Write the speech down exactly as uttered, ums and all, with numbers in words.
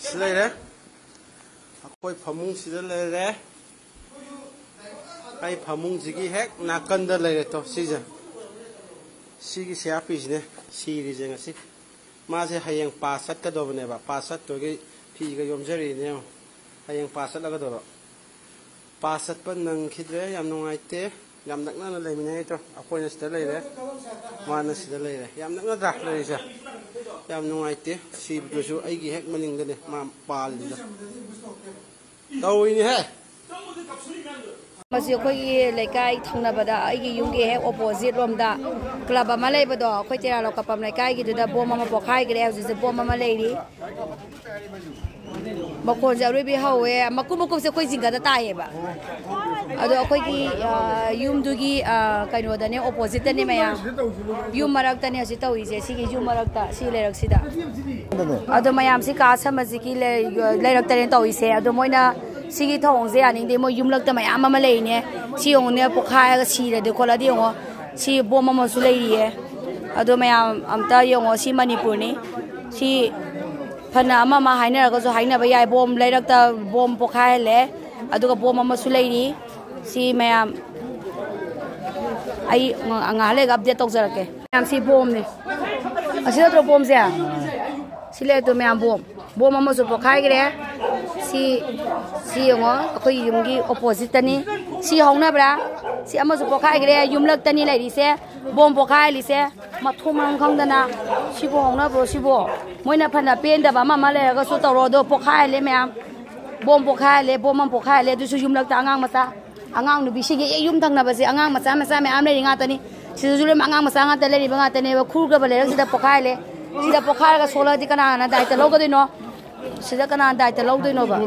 ꯁꯤ ꯂꯩꯔꯦ꯫ ꯑꯩꯈꯣꯏ ꯐꯃꯨꯡꯁꯤꯗ ꯂꯩꯔꯦ꯫ ꯑꯩ ꯐꯃꯨꯡꯁꯤꯒꯤ ꯍꯦꯛ ꯅꯥꯀꯟꯗ ꯂꯩꯔꯦ꯫ ꯇꯣ, ꯁꯤꯁꯦ, ꯁꯤꯒꯤ ꯁꯤꯌꯥꯄꯤꯁꯤꯅꯦ ꯁꯤꯔꯤꯁꯦ ꯉꯁꯤ꯫ ꯃꯥꯁꯦ ꯍꯌꯦꯡ ꯄꯥ ꯆꯠꯀꯗꯧꯕꯅꯦꯕ꯫ ꯄꯥ ꯆꯠꯇꯣꯏꯒꯤ ꯐꯤꯒ ꯌꯣꯝꯖꯔꯤꯅꯦ꯫ ꯍꯌꯦꯡ ꯄꯥ ꯆꯠꯂꯒꯗꯧꯕ꯫ ꯄꯥ ꯆꯠꯄ ꯅꯪꯈꯤꯗ꯭ꯔꯦ꯫ ꯌꯥꯝ ꯅꯨꯡꯉꯥꯏꯇꯦ꯫ ꯌꯥꯝ ꯅꯛꯅꯅ ꯂꯩꯃꯤꯟꯅꯩꯗꯣ꯫ ꯑꯩꯈꯣꯏꯅ ꯁꯤꯗ ꯂꯩꯔꯦ, ꯃꯥꯅ ꯁꯤꯗ ꯂꯩꯔꯦ꯫ ꯌꯥꯝ ꯅꯛꯅꯗ꯭ꯔꯥ ꯂꯩꯔꯤꯁꯦ? ꯌꯥꯝ ꯅꯨꯡꯉꯥꯏꯇꯦ꯫ ꯁꯤꯕꯗꯨꯁꯨ ꯑꯩꯒꯤ ꯍꯦꯛ ꯃꯅꯤꯡꯗꯅꯦ ꯃꯥ ꯄꯥꯜꯂꯤꯗꯣ꯫ ꯇꯧꯏꯅꯦꯍꯦ꯫ ꯃꯁꯤ ꯑꯩꯈꯣꯏꯒꯤ ꯂꯩꯀꯥꯏ ꯊꯪꯅꯕꯗ, ꯑꯩꯒꯤ ꯌꯨꯝꯒꯤ ꯍꯦꯛ ꯑꯣꯄꯣꯖꯤꯠ ꯔꯣꯝꯗ ꯀ꯭ꯂꯕ ꯑꯃ ꯂꯩꯕꯗꯣ, ꯑꯩꯈꯣꯏ ꯇꯦꯔꯥ ꯂꯧꯀꯄꯝ ꯂꯩꯀꯥꯏꯒꯤꯗꯨꯗ ꯕꯣꯝ ꯑꯃ ꯄꯣꯈꯥꯏꯈ꯭ꯔꯦ꯫ ꯍꯧꯖꯤꯛꯁꯦ ꯕꯣꯝ ꯑꯃ ꯂꯩꯔꯤ꯫ ꯃꯈꯣꯟꯁꯦ ꯑꯔꯣꯏꯕꯤ ꯍꯧꯋꯦ꯫ ꯃꯀꯨꯞ ꯃꯀꯨꯞꯁꯦ ꯑꯩꯈꯣꯏ ꯖꯤꯡꯒꯗ ꯇꯥꯏꯌꯦꯕ꯫ ꯑꯗꯣ ꯑꯩꯈꯣꯏꯒꯤ, ꯑ, ꯌꯨꯝꯗꯨꯒꯤ, ꯑ, ꯀꯩꯅꯣꯗꯅꯦ, ꯑꯣꯄꯣꯖꯤꯠꯇꯅꯦ ꯃꯌꯥꯝ꯫ ꯌꯨꯝ ꯃꯔꯛꯇꯅꯦ ꯍꯧꯖꯤꯛ ꯇꯧꯔꯤꯁꯦ, ꯁꯤꯒꯤ ꯌꯨꯝ ꯃꯔꯛꯇ, ꯁꯤ ꯂꯩꯔꯛꯁꯤꯗ꯫ ꯑꯗꯣ ꯃꯌꯥꯝꯁꯤ ꯀꯥ ꯁꯝꯕꯁꯤꯒꯤ ꯂꯩ-, ꯂꯩꯔꯛꯇꯅꯦ ꯇꯧꯔꯤꯁꯦ꯫ ꯑꯗꯣ ꯃꯣꯏꯅ ꯁꯤꯒꯤ ꯊꯧꯑꯣꯡꯁꯦ ꯌꯥꯅꯤꯡꯗꯦ꯫ ꯃꯣꯏ ꯌꯨꯝꯂꯛꯇ ꯃꯌꯥꯝ ꯑꯃ ꯂꯩꯔꯤꯅꯦ꯫ ꯁꯤ ꯌꯦꯡꯉꯨꯅꯦ, ꯄꯣꯛꯈꯥꯏꯔꯒ ꯁꯤꯔꯗꯤ ꯈꯣꯠꯂꯗꯤ ꯌꯦꯡꯉꯣ꯫ ꯁꯤ ꯕꯣꯝ ꯑꯃꯁꯨ ꯂꯩꯔꯤꯌꯦ꯫ ꯑꯗꯣ ꯃꯌꯥꯝ ꯑꯝꯇ ꯌꯦꯡꯉꯣ, ꯁꯤ ꯃꯅꯤꯄꯨꯔꯅꯤ꯫ ꯁꯤ ꯐꯅ ꯑꯃ ꯑꯃ ꯍꯥꯏꯅꯔꯒꯁꯨ ꯍꯥꯏꯅꯕ ꯌꯥꯏ꯫ ꯕꯣꯝ ꯂꯩꯔꯛꯇ ꯕꯣꯝ ꯄꯣꯈꯥꯏꯍꯜꯂꯦ, ꯑꯗꯨꯒ ꯕꯣꯝ ꯑꯃꯁꯨ ꯂꯩꯔꯤ꯫ ꯁꯤ ꯃꯌꯥꯝ ꯑꯩ ꯉ-, ꯉꯥꯏꯍꯥꯛ ꯂꯩꯔꯒ ꯑꯞꯗꯦꯠ ꯇꯧꯖꯔꯛꯀꯦ꯫ ꯃꯌꯥꯝ, ꯁꯤ ꯕꯣꯝꯅꯦ꯫ ꯑꯁꯤ ꯅꯠꯇ꯭ꯔꯣ ꯕꯣꯝꯁꯦ? ꯁꯤ ꯂꯩꯔꯛꯇꯣ ꯃꯌꯥꯝ ꯕꯣꯝ꯫ ꯕꯣꯝ ꯑꯃꯁꯨ ꯄꯣꯈꯥꯏꯈ꯭ꯔꯦ꯫ ꯁꯤ, ꯁꯤ ꯌꯦꯡꯉꯣ, ꯑꯩꯈꯣꯏ ꯌꯨꯝꯒꯤ ꯑꯣꯄꯣꯖꯤꯠꯇꯅꯤ꯫ ꯁꯤ ꯍꯧꯅꯕ꯭ꯔꯥ? ꯁꯤ ꯑꯃꯁꯨ ꯄꯣꯈꯥꯏꯈ꯭ꯔꯦ꯫ ꯌꯨꯝꯂꯛꯇꯅꯤ ꯂꯩꯔꯤꯁꯦ꯫ ꯕꯣꯝ ꯄꯣꯈꯥꯏꯍꯜꯂꯤꯁꯦ꯫ ꯃꯊꯣꯡ ꯃꯔꯝ ꯈꯪꯗꯅ꯫ ꯁꯤꯕꯨ ꯍꯧꯅꯕ꯭ꯔꯣ ꯁꯤꯕꯨ? ꯃꯣꯏꯅ ꯐꯅ ꯄꯦꯟꯗꯕ ꯑꯃ ꯑꯃ ꯂꯩꯔꯒꯁꯨ ꯇꯧꯔꯣ, ꯑꯗꯣ ꯄꯣꯈꯥꯏꯍꯜꯂꯦ ꯃꯌꯥꯝ꯫ ꯕꯣꯝ ꯄꯣꯈꯥꯏꯍꯜꯂꯦ, ꯕꯣꯝ ꯑꯃ ꯄꯣꯈꯥꯏꯍꯜꯂꯦ, ꯑꯗꯨꯁꯨ ꯌꯨꯝꯂꯛꯇ ꯑꯉꯥꯡ ꯃꯆꯥ꯫ ꯑꯉꯥꯡ ꯅꯨꯄꯤꯁꯤꯒꯤ ꯍꯦꯛ ꯌꯨꯝ ꯊꯪꯅꯕꯁꯦ ꯑꯉꯥꯡ ꯃꯆꯥ ꯃꯆꯥ ꯃꯌꯥꯝ ꯂꯩꯔꯤ ꯉꯥꯛꯇꯅꯤ꯫ ꯁꯤꯗꯁꯨ ꯂꯣꯏꯅꯃꯛ ꯑꯉꯥꯡ ꯃꯆꯥ ꯉꯥꯛꯇ ꯂꯩꯔꯤꯕ ꯉꯥꯛꯇꯅꯦꯕ꯫ ꯈꯨꯔꯒꯕ ꯂꯩꯔꯛꯁꯤꯗ ꯄꯣꯈꯥꯏꯍꯜꯂꯦ꯫ ꯁꯤꯗ ꯄꯣꯈꯥꯏꯔꯒ ꯁꯣꯛꯂꯛꯑꯗꯤ ꯀꯅꯥꯅ ꯗꯥꯏꯇ ꯂꯧꯒꯗꯣꯏꯅꯣ? ꯁꯤꯗ ꯀꯅꯥꯅ ꯗꯥꯏꯇ ꯂꯧꯗꯣꯏꯅꯣꯕ?